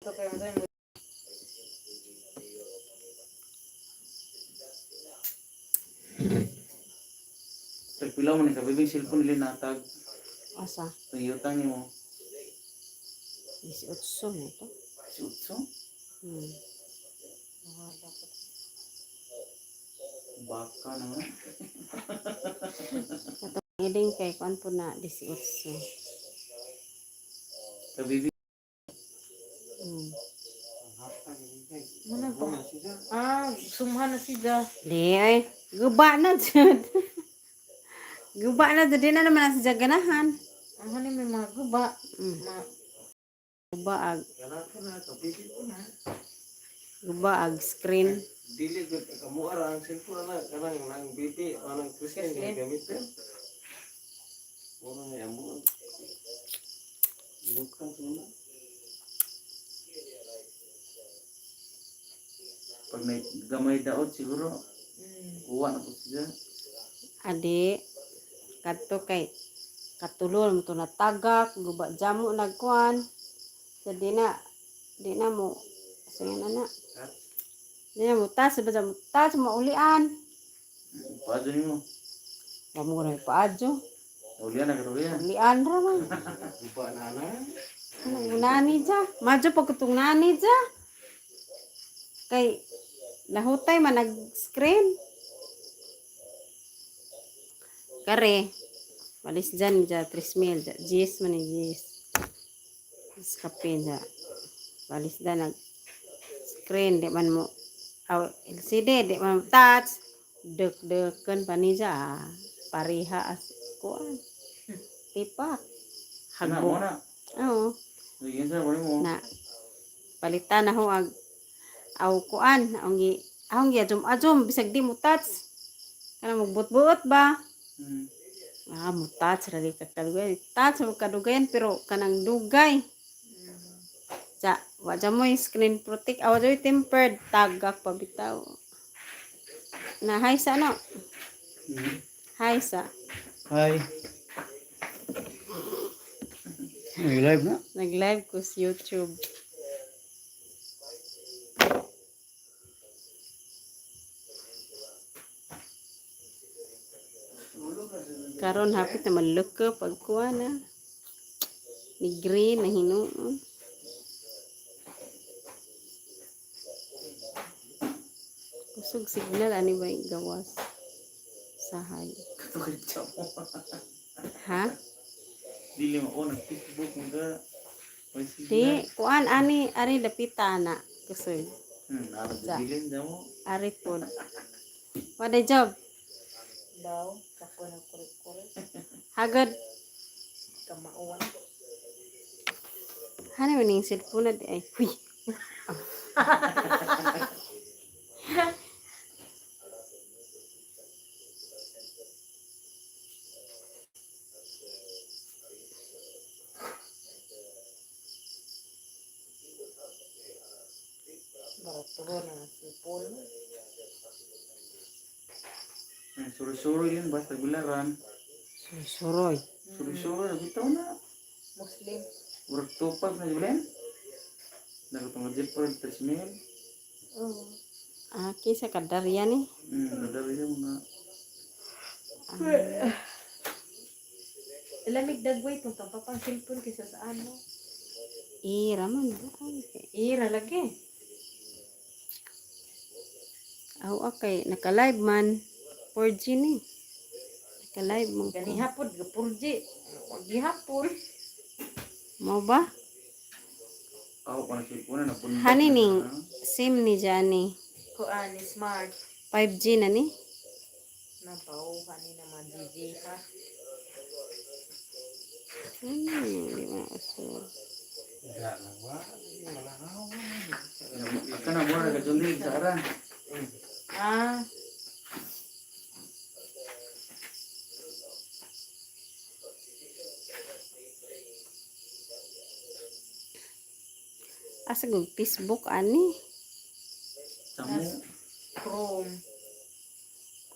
Ito kayo mo. Tagpila mo ni kabibing cellphone nila natag. Asa? Toyota nimo. 18 na ito. Si Utso. Baka naman. Iling kay kuan po na 18. Kabibi. Ano pa? Ah, sumha na siya. Di ay guba na jud. Guba na jud, di na naman na siya ganahan. Ang hani may mga guba. Mga Guba ag guba ag screen. Dili gud kamo ara ang cellphone ana kanang nang bibi anang Christian Christian. nga gamitin. Wala na amo. Lukang sila. Pag may gamay daot siguro kuha na po siya. Adi kadto kay katulol mo to natagak guba jamo nagkuan. Sa di na mo sige na na. Di na mo tas ba mo tas maulian. Paadyo nimo. Wa mo ra paadyo. Ulian na karulian. Ulian ra man. Guba na ana. Ano nani ja? Madyo pag kutong nani ja. Kay nahutay man nag-screen. Kare, walis dyan ja, 3 mil ja, Jis man ni Jis. Jis kapin ja. Walis dyan nag screen, di man mo, aw, LCD, di man mo touch. Dek-deken pa ni ja. Pariha as kuan. Tipak. Na mo Hagbo. na. Oo Bigyan sa mo. Na palitan na ho ag aw kuan ang gi ahong gi adjum adjum bisag di mo touch kana magbutbuot ba. Ah, mo touch ra di ka kadugay touch mo kadugayan pero kanang dugay sa wa ja mo screen protect aw joy tempered tagak pa bitaw na. Hi sa ano. Hi sa Hi. Nag-live na? Nag live ko sa YouTube. Karon hapit na maluka pagkuha na ni green na hinuon. Kusog signal ani ba yung gawas sahay. Katukad siya mo. Ha? Dili mo oh nag-Facebook mo ka. May Di signal. kuan ani ari lapita na kusog. Nara Sa. bilin da mo. Ari pod. What a job. Daw, kako na kurik-kurik. Hagad. Kamauan. Hani man yung cellphone na di ay. Huy. Baraturo na ang cellphone. Suro-suro yun basta gularan. Suroy. Suro-suro na bitaw na. Muslim. Murag tupag na bilin. Nagutong jipper 3 mil. Oo. Ah, kinsa kadarya ni? Dadali siya mga Lamig dagway itong tampapang cellphone kaysa sa ano. Ira man. Ay, Ira lagi. aw, okay. Naka-live man. 4G ni. Naka-live mo. Gani hapon, gapurji. Wag gihapon. Mo ba? Ako pa na cellphone na napunta. Hani ning SIM ni Johnny. Kuan, smart. 5G na ni. Nabaw, hani naman, GG ha. Di ba? So, Ga na ba? Malakaw. Aka na mo na kajundi sa ara. Ah, asa gud Facebook ani? Samo. Chrome.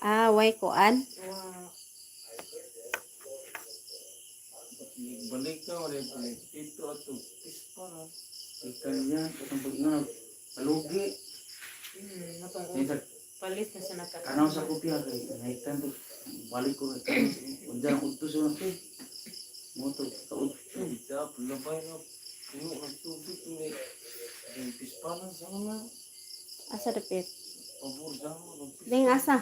Ah, way kuan. Wow. Balik ka wala balik dito ato. Pispa. Ikan niya, katong pag-ingon, palugi. Matong Sa palis na sa naka. kanaw sa kopya kay nahitan to balik ko unja ang udto sa mga mo to kaudto. Dita, labay na. Puno ng tubig. May pispanan sa mga. Asa dapit? Pabor sa mga. Ding asa?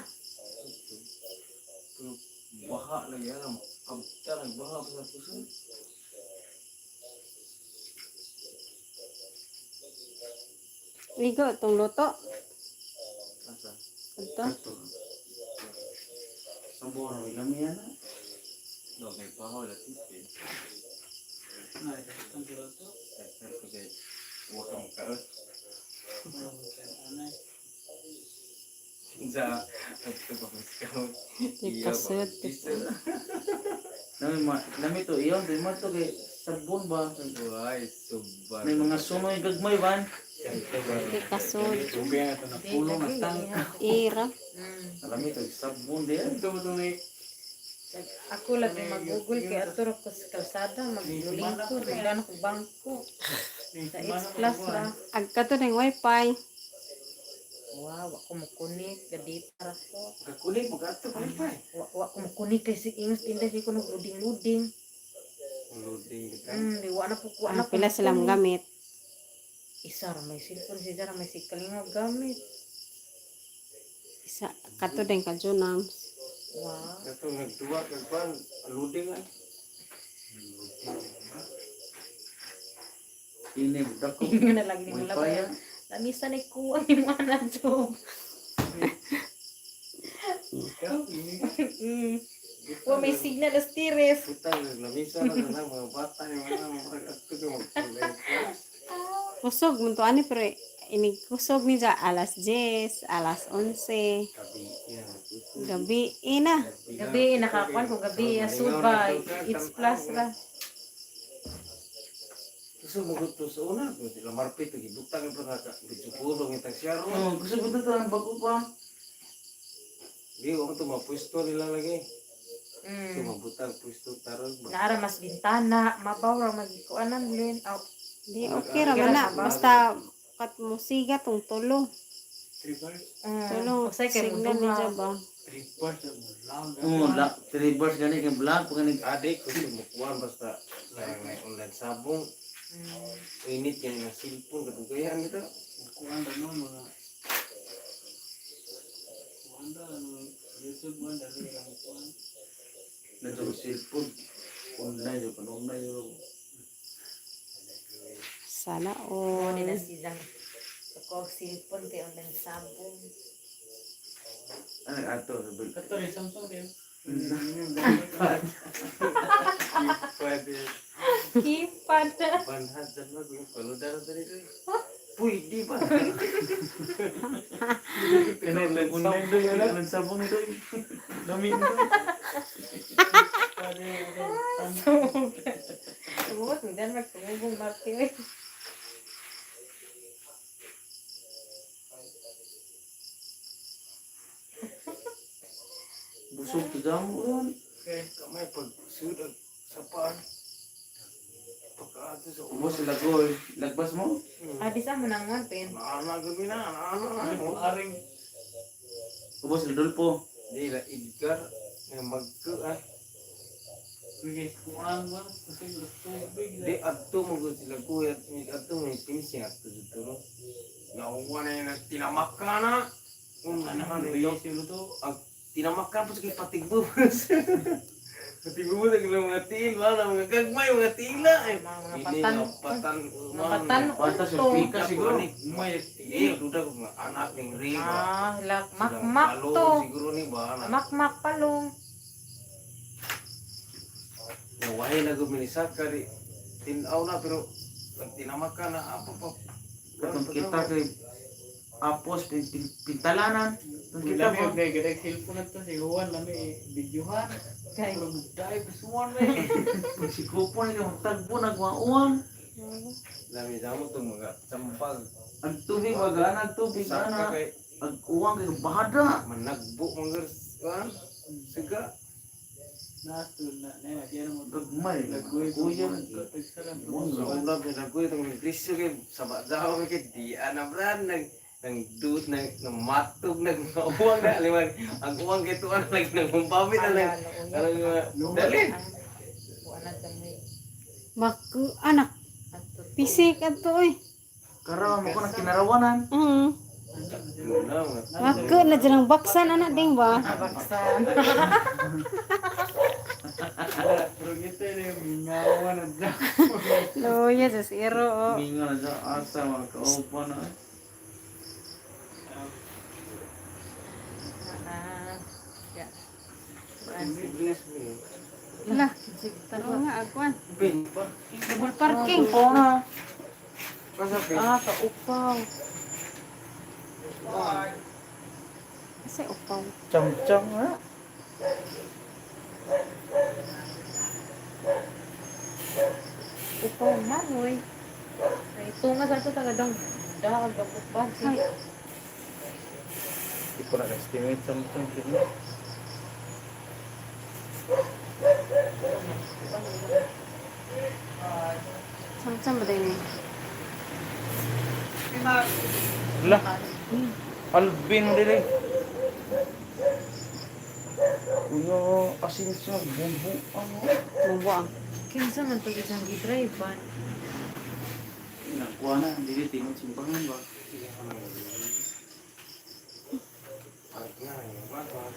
Pero baha lagi alam. Kabta nagbaha pa sa puso. Ligo tong luto. Asa? Ito. Ato. Sa buwan na ilang yan na. No, may baha wala tubig. Kasi wakang kaot. Sa at ba Di kasud. Nami ma nami to iyon di man to kay sabon ba. Why sobar. May mga sunoy gagmay ban. Di kasud. Pulong na tang. Ira. Nami to sabon di. Ako lagi mag-google kay ato ra ko sa kalsada maglingkod wala na ko bangko. Sa X Plus ra. Agka to ning wifi. Wow, wa ko mokunik gadita ra ko. Kakulit mo kato pa. Wa ko mokunik kay si ingos tinda si ko nag-loading-loading. Loading kita. Di wa na po wa na Ano po pila sila mokunik. gamit. Isa ra may cellphone si Zara may si kalinga gamit. Isa kato din ka Junams. Wow. Kato nagduwa kag loading ay. Ini dako. Ingon na lagi ni Wifi labay. ya. Lamisa ni ko ang imong anak job. Wa may signal as tires. Puta naglamisa na na mga bata ni mga mga ato ko magkulay. Kusog mun to ani pero inig kusog ni ja alas 10, alas 11. Gabi yan. Gabi ina. Gabi nakakuan ko gabi asubay. It's plus ra. Gusto mo gusto sa una, sila marpit, gibutang yung pagkaka, gitsupulong yung tagsiyaro. Oh, gusto ko to ang bago pa. Di, ako ito, mapwesto nila lagi. Ito, mabutang pwesto tarog ba? Naara mas bintana, mabaw ra magikuanan lin. Aw, Di okay ra man na basta kat musiga tong tulo. Tulo Usay kay signal ni muduha. ja ba. Oh, la three bars gani kay vlog pag ni Adik, gusto mo kuwan, basta lang may online sabong. Init yan yung cellphone, katugayan ito. Na to cellphone online jud online jud. Sana Mo all. ni na si Zang. Ako og cellphone kay online sabong. Ano ato Kato rin Samsung din. Pwede. Keypad. Banhad na mag, yung paluda na dito. Pwede ba? Online online sabon ito. Dami ito. Tumugot mo Denmark tumugong Marti oy. Busog to jam ulan. Kamay pag sudag sa paan. Pagkaato sa Ubos sila gol. Lagbas mo? Ah, di sa mo nang one pen. Naana gabi na, naana na. Aring Ubos sila dulpo. Di la Edgar nga magka ah. bigay kuan ba kasi tubig. Di adto mo gud sila kuya mi adto mo pinsi adto jud no. Nakuha na yun ang tinamaka na. Ano Ano sila to? Ang tinamaka pa sa kay patigbubos. Patigbubos ang ilang mga tiil, wala mga gagmay, mga tila. Eh. Mga Hindi patan. nga patan. Mga patan Pata sa to. pika siguro. May tiil, duda ko mga anak ning Riva. Ah, lak makmak to. Siguro ni ba na. Makmak palong. Nawahi na gud minisaka di tinaw na pero pag tinamaka na apa pa. Katong kita kay apos pintalanan. Katong kita Lami ba? og gay cellphone na to si Juan lami videohan. Kay Pero dai pisuan may. Pag si Kupo ni kang tagbo nagmauang. Lami damo tong mga sampag. Ang tubig baga ang tubig Saka ana. kay Ang uwang kay bahada. managbo mga kuan siga. Nato na na di mo Gagmay. Lagoy Kuya. Tagsalan. Sa ulap ni Lagoy itong negrisyo kay sa daw kay di ana brad nag nang dut nang nang matog nang uwang na liwag ang uwang kay tuan lagi nang humbabit na lang Ala, dali. Wala dami. Mak anak Ato. pisik adto oy. Karawa mo ko na kinarawanan. Mako na dyan ang baksan anak ding ba? Baksan. Pero kita ni mingawan na dyan. Loya sa iro. Oh. Minga na sa asa mga kaupan na. Ah. Ya. Lah, taro nga agwan. Double parking. Ah, kaupaw. Kasi upaw. Cham-cham ha. Upaw man, oy. Ay, tunga sa ito taga dang dahag dang upan. Ay. Di ko na estimate cham-cham kini. Samsam ba din eh? Lah. Alvin dili. Kuya, asin siya, bumbu, ano? Bumbuang. Kinsa man pag isang gi-drive ba? Nakuha na, dili, tingog simbangan ba?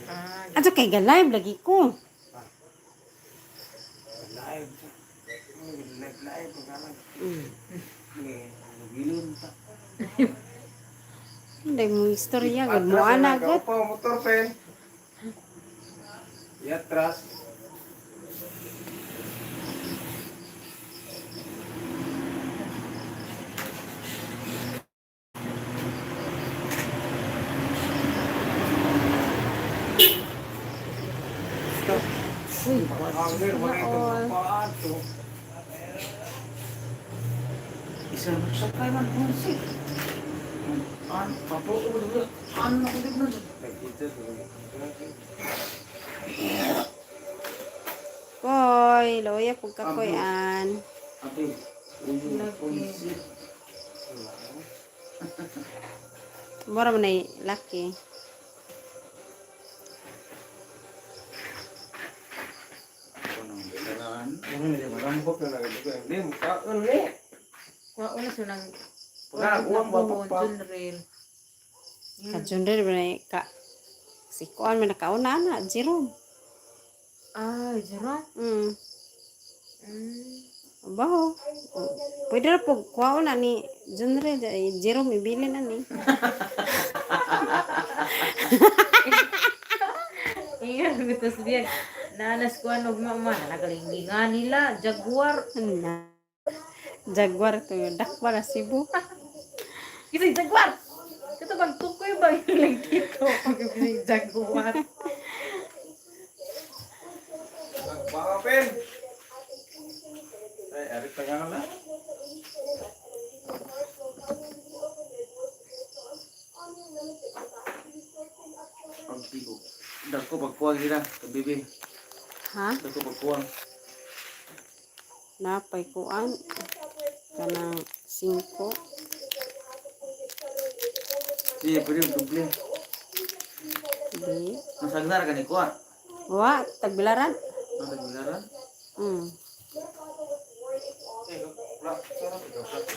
Ah, Ato kay ga-live lagi ko. Live. Live live pagkalang. Gilon ta. Hindi mo istorya gud mo ana gud. Kaupaw motor pen. Yatras. uy, Hunger, wala itong paato. Isa nagsakay man kunsi. An, papo ko ba? An ako di ba? Nagkita Koy, loya pug ka koy an. Ate, uyo, kunsi. Mura man ay laki. Ano ang Marambok na nagdugo. Hindi, mukhaon ni. Kuha una sa nang Pagka uwang ba pa? Junril. Ka Junril man ay ka si kuan man nakauna ana, Jerome. Ah, Jerome. Abaho. Oh, pwede ra pug kuha na ni Junril, eh, Jerome ibilin na ni. Iyan, gusto biyan. Naanas ko ano mama, nagalingi nga nila, Jaguar. Na. Jaguar to, dakwa na Cebu. Kasi Jaguar! Ito bang tukoy ba yung lang dito? Pag yung Jaguar. Baka pen. Ay, arit na nga lang. Pagpigo. Dako pagkuwang sila, kabibi. Ha? Dako pagkuwang. Napay kuan kanang 5. Sige, pwede doble. Di. Nasagnar ka ni kuha. Wa, tagbilaran. Nasagnaran?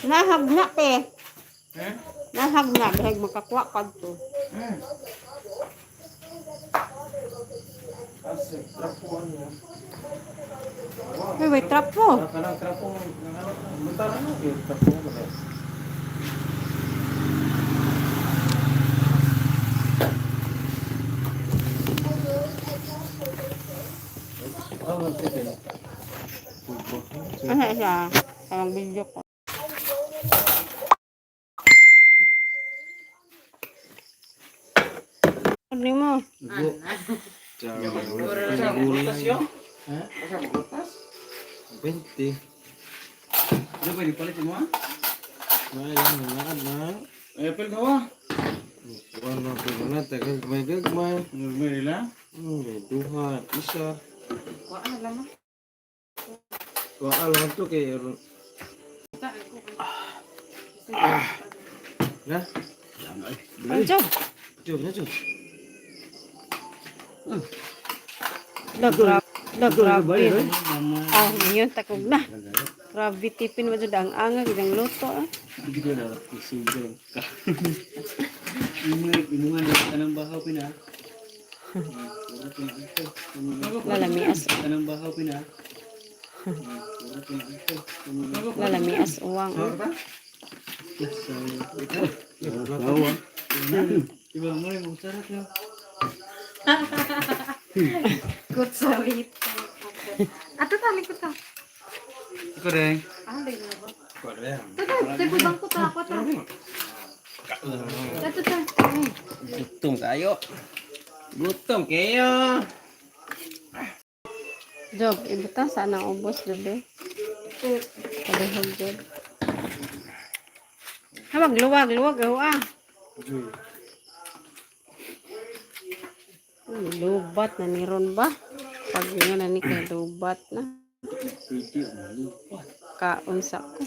Nahag na pe. Hmm? Nahag na dahil makakuha kadto. Hmm. Kasi, trapo niya. Uy, may trapo. Kanang trapo, butar ano? Eh, trapo mo ba? Oh, sige. Ano siya? Parang video ko. Ano mo? Ha? Asa magrutas? 20. Di pwede palit mo ha? May lang na na. Apple gawa. Kuan na po na tagal may gagmay. May nila. May duha, isa. Wa ano lang mo. Kuha lang to kay Na? Ang job. Job na job. La grabe. Ah, ngayon takog na. Grabe tipin mo jud ang angag ang luto ah. Hindi ko na isugal ka. Imungan na anong bahaw pina. Lalamias, Anong bahaw pina. lalamias uwang. Ah. Iba mo rin sarap na. Kutsalita. Ato tali ko ta. Ikaw rin. Ah, dai na ba? Tata, tayo bangko ta ako ta. Ato ta. Ay. Gutom kayo. Gutom kayo. Job, ibutang sana ubos job eh. Palihog job. Habang luwag, luwag aw ah. Lubat na ni ron ba? Pag nga na ni kay lubat na. Kaon sa ko.